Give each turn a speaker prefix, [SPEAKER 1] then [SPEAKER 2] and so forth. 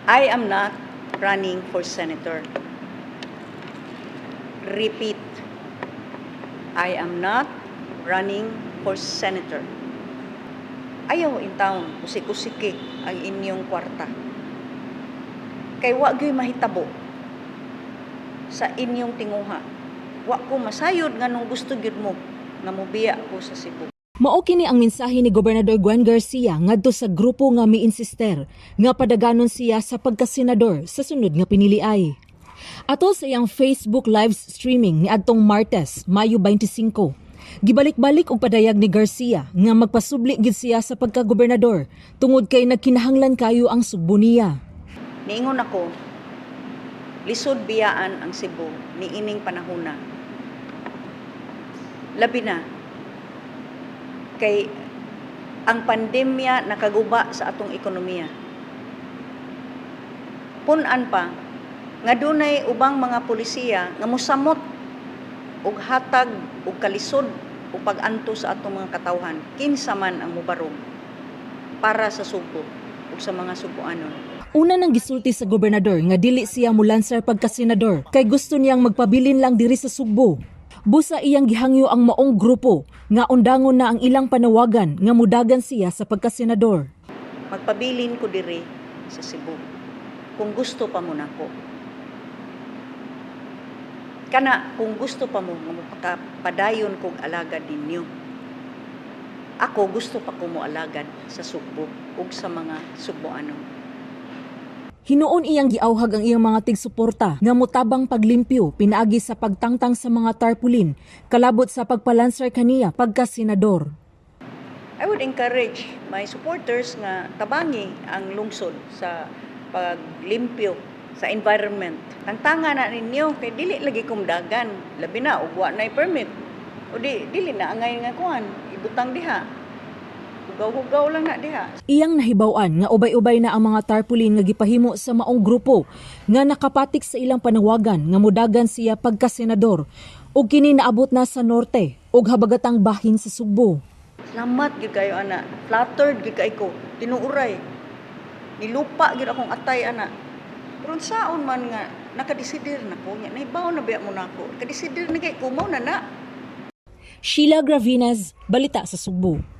[SPEAKER 1] I am not running for senator. Repeat. I am not running for senator. Ayaw intawon, kusik-kusiki ang inyong kwarta. Kay wa gyud mahitabo sa inyong tinguha. Wa ko masayod nganong gusto gyud mo nga mobiya ko sa Cebu.
[SPEAKER 2] Mao kini ang mensahe ni Gobernador Gwen Garcia ngadto sa grupo nga miinsister nga padaganon siya sa pagkasenador sa sunod nga piniliay. Atol sa iyang Facebook live streaming niadtong Martes, Mayo 25. Gibalik-balik og padayag ni Garcia nga magpasubli gid siya sa pagkagobernador tungod kay nagkinahanglan kayo ang Sugbo niya.
[SPEAKER 1] Niingon ako, lisod biyaan ang Cebu niining panahona. Labi na kay ang pandemya nakaguba sa atong ekonomiya. Pun-an pa nga dunay ubang mga polisiya nga mosamot og hatag og kalisod o pag-anto sa atong mga katawhan, kinsa man ang mobarog para sa Sugbo ug sa mga Sugboanon.
[SPEAKER 2] Una nang gisulti sa gobernador nga dili siya mulansar pagkasenador kay gusto niyang magpabilin lang diri sa Sugbo. Busa iyang gihangyo ang maong grupo nga undangon na ang ilang panawagan nga mudagan siya sa pagkasenador.
[SPEAKER 1] Magpabilin ko diri sa Cebu kung gusto pa mo nako. Kana kung gusto pa mo nga mopakapadayon kog alagad ninyo. Ako, gusto pa ko mo alagad sa Sugbo ug sa mga Sugboanon.
[SPEAKER 2] Hinuon iyang giawhag ang iyang mga tigsuporta nga motabang paglimpyo pinaagi sa pagtangtang sa mga tarpaulin kalabot sa pagpalansar kaniya pagka-senador.
[SPEAKER 1] I would encourage my supporters nga tabangi ang lungsod sa paglimpyo sa environment. Tangtanga na ninyo kay dili lagi ko modagan, labi na ug wa nay permit. O di dili na angay nga kuan, ibutang diha. Hugaw-hugaw lang na diha.
[SPEAKER 2] Iyang nahibaw-an nga ubay-ubay na ang mga tarpaulin nga gipahimo sa maong grupo nga nakapatik sa ilang panawagan nga mudagan siya pagka-senador ug kini naabot na sa norte ug habagatang bahin sa Sugbo.
[SPEAKER 1] Salamat gyud kayo ana. Flattered gyud kay ko. Tinuuray. Nilupa gyud akong atay ana. Pero saon man nga nakadesidir na ko nya, nahibaw na biya mo nako. Kadesidir na kay ko, mao na na.
[SPEAKER 2] Sheila Gravines, Balita sa Sugbo.